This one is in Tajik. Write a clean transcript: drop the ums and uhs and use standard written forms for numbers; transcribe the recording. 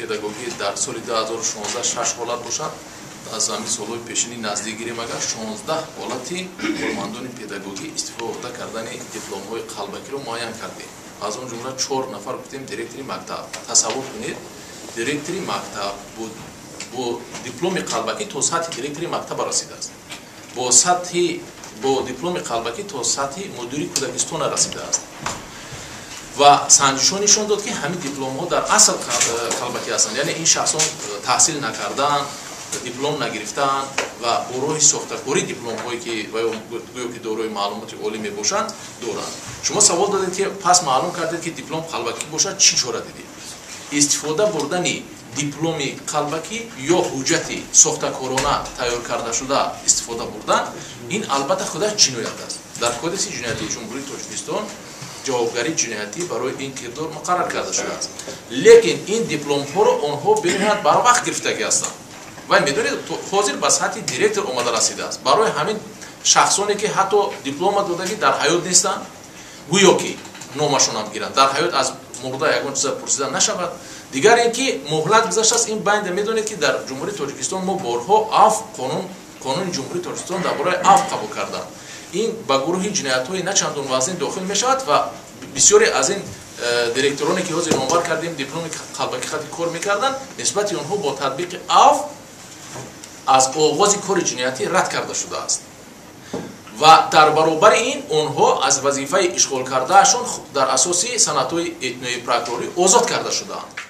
педагогӣ дар соли 2016 шаш ҳолат бошад, аз ҳамин солҳои пешини наздик гирем агар, 16 ҳолати кормандони педагогӣ истифода кардани дипломҳои қалбакиро муайян кардем. Аз он ҷумла чор нафар гуфтем директори мактаб. Тасаввур кунед, директори мактаб бо дипломи қалбакӣ то сатҳи директори мактаба расидааст, бо сатҳи бо дипломи қалбакӣ то сатҳи мудири кӯдакистона расидааст. Ва санҷишҳо нишон дод, ки ҳамин дипломҳо дар асл қалбакӣ ҳастанд, яъне ин шахсон таҳсил накардаанд, диплом нагирифтаанд ва бо роҳи сохтакорӣ дипломҳое, ки гӯё ки дорои маълумоти олӣ мебошанд, доранд. Шумо савол додед, ки пас маълум кардед, ки диплом қалбакӣ бошад, чӣ чора дидед? Истифода бурдани дипломи қалбакӣ ё ҳуҷҷати сохтакорона тайёр кардашуда истифода бурдан, ин албатта худаш ҷиноят аст. Дар Кодекси ҷиноятии Ҷумҳурии Тоҷикистон ҷавобгарии ҷиноятӣ барои ин кирдор муқаррар карда шудааст. Лекин ин дипломҳоро онҳо бениҳоят барвақт гирифтагӣ ҳастанд ва медонед, ҳозир ба сатҳи директор омада расидааст. Барои ҳамин шахсоне, ки ҳатто диплома додагӣ дар ҳаёт нестанд, гӯё ки номашонам гиранд, дар ҳаёт аз мурда ягон чиза пурсида нашавад. Дигар ин ки муҳлат гузаштааст. Ин байнда медонед, ки дар Ҷумҳурии Тоҷикистон мо борҳо афв, қонун, Қонуни Ҷумҳурии Тоҷикистон дар бораи афв қабул карданд. Ин ба гурӯҳи ҷиноятҳои начандон вазнин дохил мешавад ва бисёре аз ин директороне, ки ҳозир номбар кардем, дипломи қалбакӣ хати кор мекарданд, нисбати онҳо бо татбиқи афв аз оғози кори ҷиноятӣ рад карда шудааст ва дар баробари ин онҳо аз вазифаи ишғол кардаашон дар асоси санадҳои этнои прокурорӣ озод карда шудаанд.